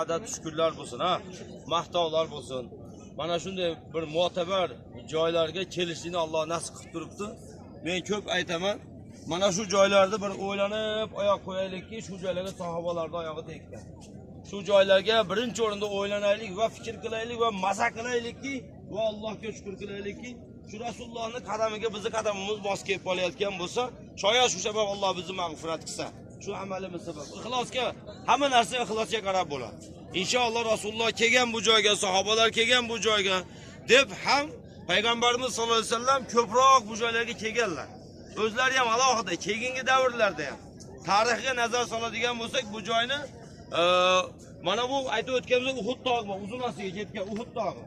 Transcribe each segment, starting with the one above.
Adad shukrlar bo'lsin, ha. Maqtovlar bo'lsin. Mana shunday bir mo'tabar joylarga kelishlikni Alloh nasib qilib turibdi. Men ko'p aytaman, mana shu joylarda bir o'ylanib oyoq qo'yaylikki, shu joylarga sahobalarning oyog'i tekkan. Shu joylarga birinchi o'rinda o'ylanaylik va fikr qilaylik va maza qilaylikki va Allohga shukr qilaylikki, shu Rasulullohning qadamiga bizni qadamimiz mos kelib qolayotgan bo'lsa, shoyat shu sabab Alloh bizni mag'firat qilsa. Shu amalimiz sabab. Ixlosga, hamma narsa ixlosga qarab bo'ladi. Inshaalloh Rasululloh kelgan bu joyga, sahobalar kelgan bu joyga deb ham payg'ambarimiz sollallohu alayhi vasallam ko'proq bu joylarga kelganlar. O'zlari ham alohida keyingi davrlarda ham tarixga nazar soladigan bo'lsak, bu joyni mana bu aytib o'tganimizdek Uhud tog'i bor, uzunasiga ketgan Uhud tog'i.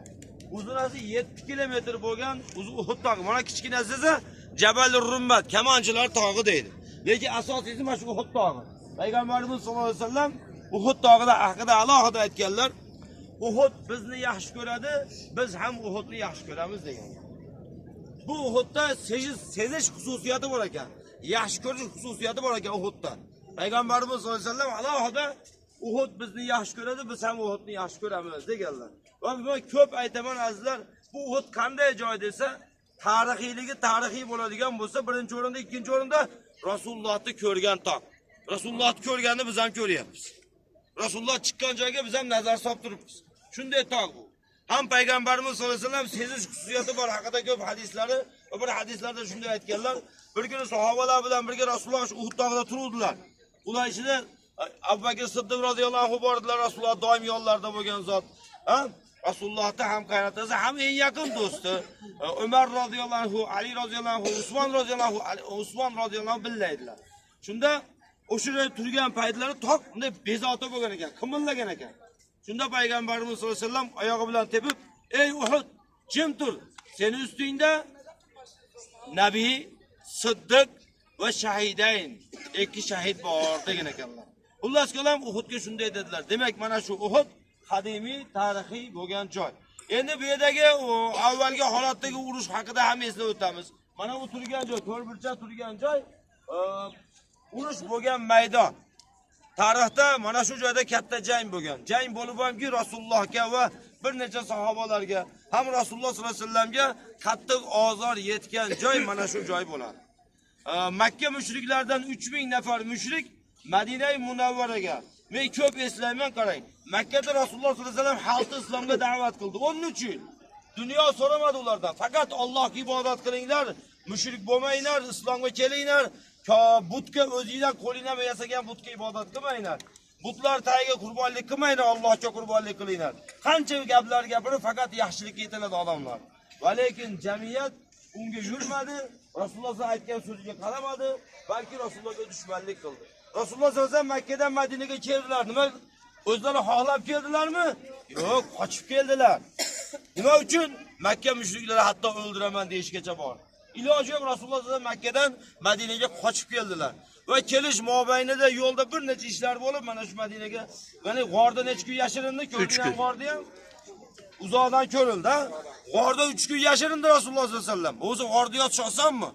Uzunasi 7 kilometr bo'lgan Uhud tog'i. Mana kichkinasi esa Jabal Rumbat, Kamonchilar tog'i deydi. Lekin asosiysi mana shu Uhud tog'i. Payg'ambarimiz sollallohu alayhi vasallam Uhud tog'ida haqida alohida aytganlar. Uhud bizni yaxshi ko'radi, biz ham Uhudni yaxshi ko'ramiz degan. Bu Uhudda sezish xususiyati bor ekan. Yaxshi ko'rish xususiyati bor ekan Uhudda. Payg'ambarimiz sollallohu alayhi vasallam alohida Uhud bizni yaxshi ko'radi, biz ham Uhudni yaxshi ko'ramiz deganlar. Va men ko'p aytaman azizlar, bu Uhud qanday joy desa, tarixiyligi tarixiy bo'ladigan bo'lsa, birinchi o'rinda, ikkinchi o'rinda Rasulullohni ko'rgan tog'. Rasulullohni ko'rganini biz ham ko'ryapmiz. Rasululloh chiqqan joyga biz ham nazar solib turibmiz. Shunday tog' bu. Ham payg'ambarimiz sollallohu alayhi vasallam sezish xususiyati bor haqida ko'p hadislari va bir hadislarda shunday aytganlar. Bir kuni sahobalar bilan birga Rasululloh shu Uhud tog'ida turuvdilar. Ular ichida Abu Bakr Siddiq roziyallohu anhu bordilar. Rasululloh doim yonlarida bo'lgan zot. Ha? Rasulullohda ham qaynotasi, ham eng yaqin do'sti Umar roziyallohu anhu, Ali roziyallohu anhu, Usmon roziyallohu anhu, Usmon roziyallohu anhu billaydilar. Shunda o'sha yerda turgan paytlari tog' bunday bezovta bo'lgan ekan, qimillagan ekan. Shunda payg'ambarimiz sollallohu alayhi vasallam oyog'i bilan tepib, "Ey Uhud, jim tur. Seni ustingda Nabiy, Siddiq va shahidayn, ikki shahid bor" degan ekanlar. Xullas kalom Uhudga shunday dedilar. Demak, mana shu Uhud qadimiy tarixiy bo'lgan joy. Endi bu yerdagi avvalgi holatdagi urush haqida ham eslab o'tamiz. Mana bu turgan joy, to'rtburchak turgan joy, urush bo'lgan maydon. Tarixda mana shu joyda katta jang bo'lgan. Jang bo'lib hamki Rasulullohga va bir necha sahobalarga, ham Rasululloh sollallohu alayhi vasallamga qattiq ozor yetgan joy mana shu joy bo'ladi. Makka mushriklaridan 3000 nafar mushrik Madina-i Munavvaraga. Men ko'p eslayman, qarang. Makkada Rasululloh sollallohu alayhi vasallam xalqni islomga da'vat qildi. 13 yil. Dunyo so'ramadi ulardan. Faqat Allohga ibodat qilinglar, mushrik bo'lmanglar, islomga kelinglar. Butga o'zinglar qo'linglar yasagan butga ibodat qilmanglar. Butlar tagiga qurbonlik qilmanglar, Allohga qurbonlik qilinglar. Qancha gaplar gapirib, faqat yaxshilikka yetiladi odamlar. Va lekin jamiyat unga yurmadi, Rasululloh aytgan so'ziga qaramadi, balki Rasulullohga dushmanlik qildi. Rasululloh sollallohu alayhi vasallam Makkadan Madinaga keldilar. Nima, o'zlari xohlab keldilarmi? Yo'q, qochib keldilar. Nima uchun? Makka mushriklari hatto o'ldiraman deyishgacha bor. Iloji yo'q, Rasululloh sollallohu alayhi vasallam Makkadan Madinaga qochib keldilar. Va kelish mobaynida yo'lda bir necha ishlar bo'lib, mana shu Madinaga, ya'ni g'orda necha kun yashirindi, ko'rgan g'orda ham uzoqdan ko'rildi, ha? G'orda 3 kun yashirindi Rasululloh sollallohu alayhi vasallam. O'zi g'orda yotish osonmi?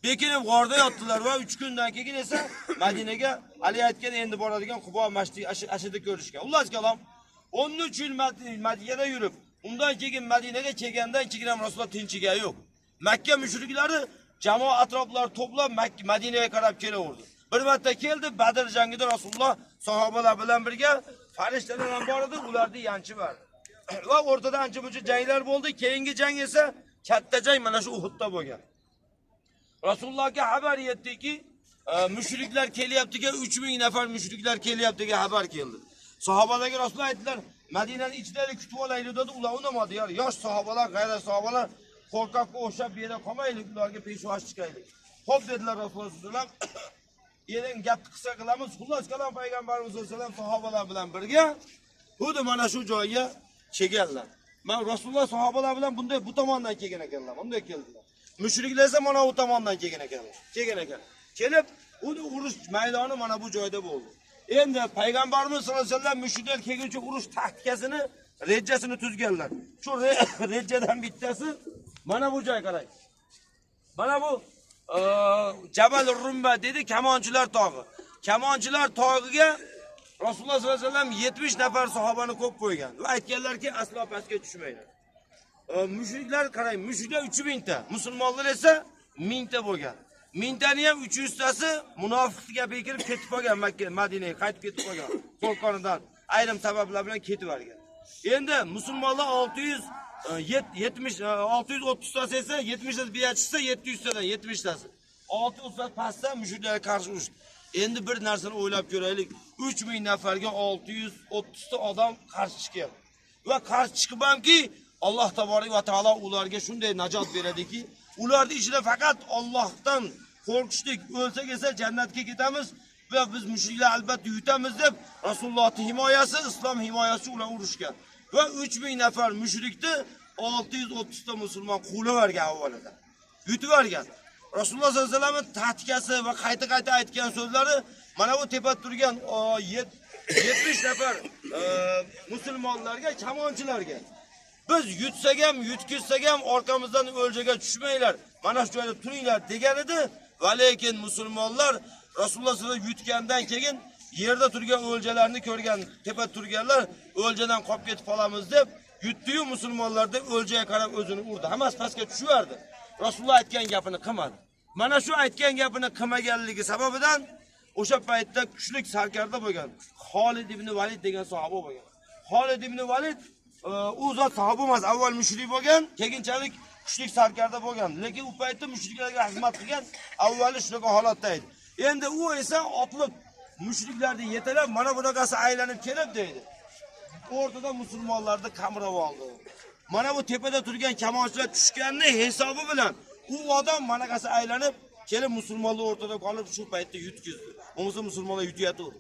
Bekinib g'orda yotdilar va 3 kundan keyin esa Madinaga hali aytgan endi boradigan Qubo masjidi ashida ko'rishgan. Xullas kalom 13 yil Madinada yurib, undan keyin Madinaga kelgandan keyin ham Rasululloh tinchiga yo'q. Makka mushriklari jamoa atroflar to'plab Madinaga qarab kelaverdi. Bir marta keldi, Badr jangida Rasululloh sahobalar bilan birga farishtalar ham bor edi, ularni yanchib berdi. Va o'rtada ancha-muncha janglar bo'ldi. Keyingi jang esa katta jang mana shu Uhudda bo'lgan. Rasulullohga xabar yetdiki, mushriklar kelyapti, 3000 nafar mushriklar kelyapti degan xabar keldi. Sahobalarga Rasululloh aytdilar, Madinaning ichida kutib olaylik dedi, ular unamadi. Yosh sahobalar, g'ayrat sahobalar qo'rqoqqa o'xshab bu yerda qolmaylik, ularga peshvoz chiqaylik. Xo'p dedilar Rasululloh sollallohu alayhi vasallam. Endi gapni qisqa qilamiz. Xullas kalom payg'ambarimiz sollallohu alayhi vasallam sahobalar bilan birga xuddi mana shu joyga kelganlar. Men Rasululloh sahobalar bilan bunday bu tomondan kelgan ekanlar, bunday keldilar. Mushriklar esa mana bu tomondan kelgan ekanlar. Kelgan ekan. Kelib, uni urush maydoni mana bu joyda bo'ldi. Endi payg'ambarimiz sollallohu alayhi vasallam mushriklar kelguncha urush taktikasini, rejasini tuzganlar. Shu rejadan bittasi mana bu joy, qarang. Mana bu Jabal Rumba dedi, Kamonchilar tog'i. Kamonchilar tog'iga Rasululloh sollallohu alayhi vasallam 70 nafar sahobani ko'p qo'ygan va aytganlarki, aslo pastga tushmanglar. Mushriklar qarang, mushriklar 3000 ta, musulmonlar esa 1000 ta bo'lgan. 1000 tani ham 300 tasi munofiqlik gapiga kirib ketib qolgan, Makka, Madinaga qaytib ketib qolgan. Qo'rqqanidan ayrim sabablar bilan ketib yuborgan. Endi musulmonlar 670 630 tasi esa 70 tasi biya chiqsa 700 tadan 70 tasi. 630 tasi pastda mushriklarga qarshi urushdi. Endi bir narsani o'ylab ko'raylik. 3000 nafarga 630 ta odam qarshi chiqyapti. Va qarshi chiqib hamki Alloh taborak va taolo ularga shunday najot beradiki, ularning ichida faqat Allohdan qo'rqishlik, o'lsak esa jannatga ketamiz va biz mushriklar albatta yutamiz deb Rasulullohning himoyasi, islom himoyasi ular urushgan. Va 3000 nafar mushrikni 630 ta musulmon quvlavergan avvalida. Yutib yuborgan. Rasululloh sollallohu alayhi vasallamning taktikasi va qayta-qayta aytgan so'zlari mana bu tepada turgan 70 nafar musulmonlarga, kamonchilarga biz yutsak ham, yutkizsak ham orqamizdan o'ljaga tushmanglar, mana shu joyda turinglar degan edi. Va lekin musulmonlar Rasululloh sollallohu alayhi vasallam yutgandan keyin yerda turgan o'ljalarni ko'rgan, tepada turganlar o'ljadan qolib ketib qolamiz deb yutdi-yu musulmonlar deb o'ljaga qarab o'zini urdi. Hammasi pastga tushiverdi. Rasululloh aytgan gapini qilmadi. Mana shu aytgan gapini qilmaganligi sababidan o'sha paytda kuchli sarkarda bo'lgan Xolid ibn Valid degan sahoba bo'lgan. Xolid ibn Valid u zot sahoba emas, avval mushrik bo'lgan, keyinchalik kuchli sarkarda bo'lgan. Lekin u paytda mushriklarga xizmat qilgan, avvali shunaqa holatda edi. Endi u esa otliq mushriklarni yetalab mana bunaqasi aylanib kelib deydi. O'rtada musulmonlarni qamrab oldi. Mana bu tepada turgan kamonchilar tushganni hisobi bilan u odam manaqasi aylanib kelib musulmonlar o'rtada qolib shu paytda yutkizdi. Bo'lmasa musulmonlar yutayotgandi.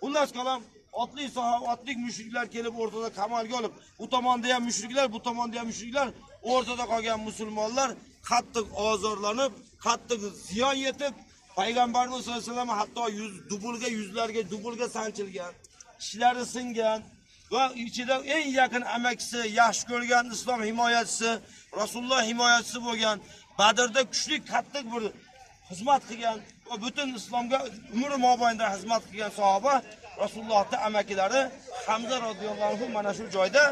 Undan kalam otli sahoba, otli mushriklar kelib o'rtada qamalga olib, u tomonda ham mushriklar, bu tomonda ham mushriklar, o'rtada qolgan musulmonlar qattiq ozorlanib, qattiq ziyon yetib, Payg'ambarimiz sollallohu alayhi vasallam hatto dubulga, yuzlarga dubulga sanchilgan, tishlari singan va ichida eng yaqin amakisi, yaxshi ko'rgan islom himoyachisi, Rasululloh himoyachisi bo'lgan, Badrda kuchli qattiq bir xizmat qilgan va butun islomga umri mobaynida xizmat qilgan sahoba Rasulullohning amakilari Hamza radhiyallohu anhu mana shu joyda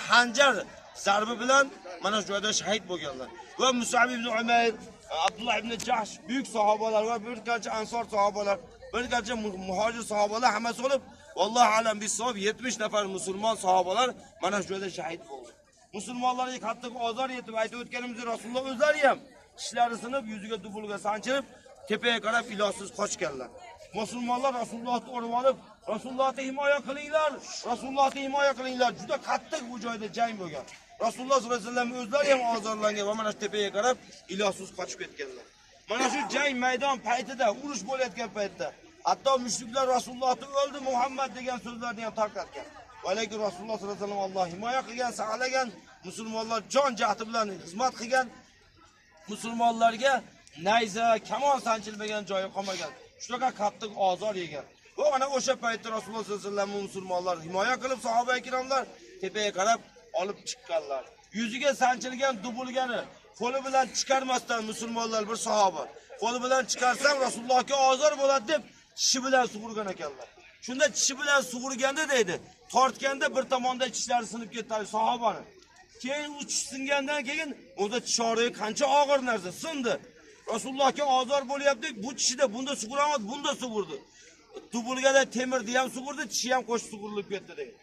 hanjar zarbi bilan mana shu joyda shahid bo'lganlar. Va Musab ibn Umayr, Abdulloh ibn Jahsh buyuk sahobalar va bir qancha ansor sahobalar, bir qancha muhojir sahobalar hammasi bo'lib, vallohu alam bissavob 70 nafar musulmon sahobalar mana shu joyda shahid bo'ldi. Musulmonlarga qattiq ozor yetib, aytib o'tganimizdek Rasululloh o'zlari ham tishlari sinib, yuziga dubulga sanchilib, tepaga qarab ilojsiz qochganlar. Musulmonlar Rasulullohni o'rib olib, Rasulullohni himoya qilinglar, Rasulullohni himoya qilinglar. Juda qattiq bu joyda jang bo'lgan. Rasululloh sollallohu alayhi vasallam o'zlari ham ozorlangan va mana shu tepaga qarab ilojsiz qochib ketganlar. Mana shu jang maydon paytida, urush bo'layotgan paytda, hatto mushriklar Rasulullohni o'ldi Muhammad degan so'zlarni ham tarqatgan. Va lekin Rasululloh sollallohu alayhi vasallam Alloh himoya qilgan, saqlagan, musulmonlar jon jahdi bilan xizmat qilgan. Musulmonlarga nayza, kamon sanchilmagan joyi qolmagan. Shunaqa qattiq ozor yegan. Va ana o'sha paytda Rasululloh sollallohu alayhi vasallam musulmonlar himoya qilib, sahoba ikromlar tepaga qarab olib chiqqanlar. Yuziga sanchilgan dubulgani qo'li bilan chiqarmasdan musulmonlar bir sahoba qo'li bilan chiqarsam Rasulullohga ozor bo'ladi deb tishi bilan sug'urgan ekanlar. Shunda tishi bilan sug'urganda deydi, tortganda bir tomonda tishlari sinib ketdi sahobani. Keyin u tish singandan keyin o'zi tish og'rig'i qancha og'ir narsa, sindi. Rasulullohga ozor bo'lyapti, bu tishida bunda sug'uramadi, bunda sug'urdi. Dubulgada temirni ham sug'urdi, tishi ham qo'shib sug'urilib ketdi deydi.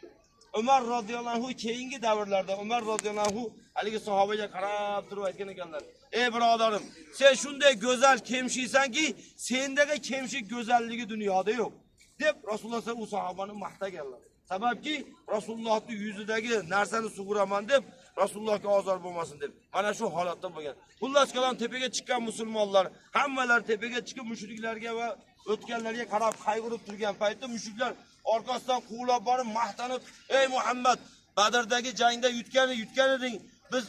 Umar radhiyallohu anhu keyingi davrlarda Umar radhiyallohu anhu haligi sahobaga qarab turib aytgan ekanlar: "Ey birodarim, sen shunday go'zal kemshiysanki, sendagi kemshik go'zalligi dunyoda yo'q" deb Rasululloh u sahobani maqtaganlar. Sababki Rasulullohning yuzidagi narsani sug'uraman deb Rasulullohga ozor bo'lmasin deb. Mana shu holatda bo'lgan. Xullas kalom tepaga chiqqan musulmonlar hammalari tepaga chiqib mushriklarga va o'tganlarga qarab qayg'urib turgan paytda mushriklar orqasidan quvlab borib maqtanib, "Ey Muhammad, Badrdagi jangda yutgan eding. Biz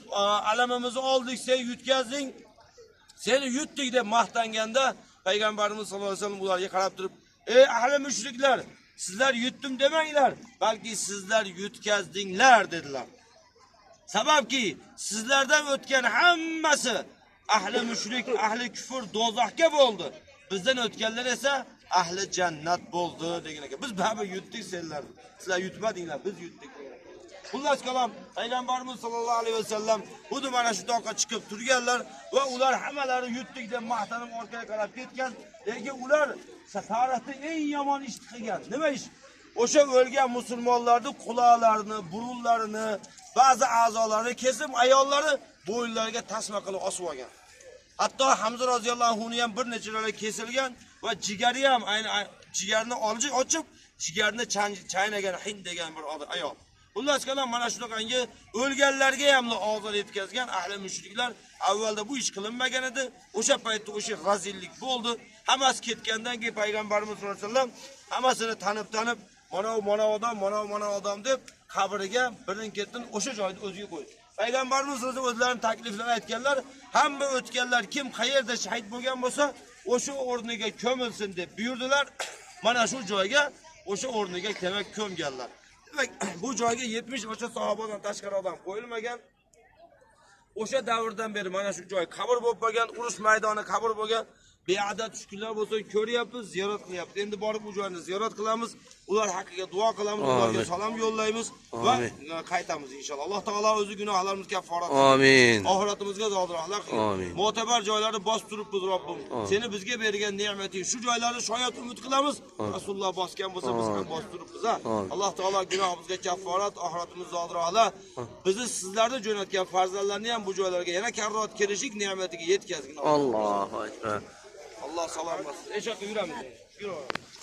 alamimizni oldik, sen yutkazding. Seni yutdik" deb maqtanganda Payg'ambarimiz sollallohu alayhi vasallam ularga qarab turib, "Ey ahli mushriklar, sizlar yutdim demanglar, balki sizlar yutkazdinglar" dedilar. Sababki sizlardan o'tgan hammasi ahli mushrik, ahli kufr do'zaxga bo'ldi. Bizdan o'tganlar esa Ahli jannat bo'ldi degan ekan. Biz baribir yutdik senlar. Sizlar yutmadinglar, biz yutdik degan ekan. Xullas kalom, payg'ambarimiz sollallohu alayhi vasallam xuddi mana shu toqqa chiqib turganlar va ular hammalari yutdik deb maqtanib orqaga qarab ketgan. Lekin ular tarixda eng yomon ish qilgan. Nima ish? O'sha o'lgan musulmonlarning quloqlarini, burunlarini, ba'zi a'zolarini kesib, ayollari bo'yinlariga tasma qilib osib olgan. Hatto Hamza roziyallohu anhu ham bir necha joyda kesilgan va jigari ham ayni jigarni ochib, jigarni chaynagan Hind degan bir ayol. Xullas kalom, mana shunaqangi o'lganlarga ham ozor yetkazgan ahli mushriklar avvalda bu ish qilinmagan edi. O'sha paytda o'sha razillik bo'ldi. Hammasi ketgandan keyin payg'ambarimiz sollallohu alayhi vasallam hammasini tanib-tanib, mana u odam, mana u odam deb qabriga birin-ketin o'sha joyda o'ziga qo'ydi. Payg'ambarimiz sollallohu alayhi vasallam o'zlarining takliflarini aytganlar, hamma o'tganlar kim qayerda shahid bo'lgan bo'lsa, o'sha o'rniga ko'milsin deb buyurdilar. Mana shu joyga, o'sha o'rniga demak ko'mganlar. Demak, bu joyga 70 o'sha sahobadan tashqari odam qo'yilmagan. O'sha davrdan beri mana shu joy qabr bo'lib qolgan, urush maydoni qabr bo'lgan. Beadad shukurlar bo'lsin, ko'ryapmiz, ziyorat qilyapmiz. Endi borib bu joyni ziyorat qilamiz, ular haqqiga duo qilamiz, ularga salom yo'llaymiz va qaytamiz inshaalloh. Alloh taolo o'zi gunohlarimizga kafforat qilsin. Amin. Oxiratimizga zodrohlar qilsin. Amin. Mo'tabar joylarni bosib turibmiz Robbim. Seni bizga bergan ne'mating, shu joylarni shoyat umid qilamiz. Rasululloh bosgan bo'lsa biz ham bosib turibmiz ha. Alloh taolo gunohimizga kafforat, oxiratimiz zodrohlar. Bizni sizlarni jo'natgan farzandlarni ham bu joylarga yana karrot kelishlik ne'matiga yetkazgin. Allohu akbar. Allah salomat. Eshakka yuramiz. Yuraveramiz.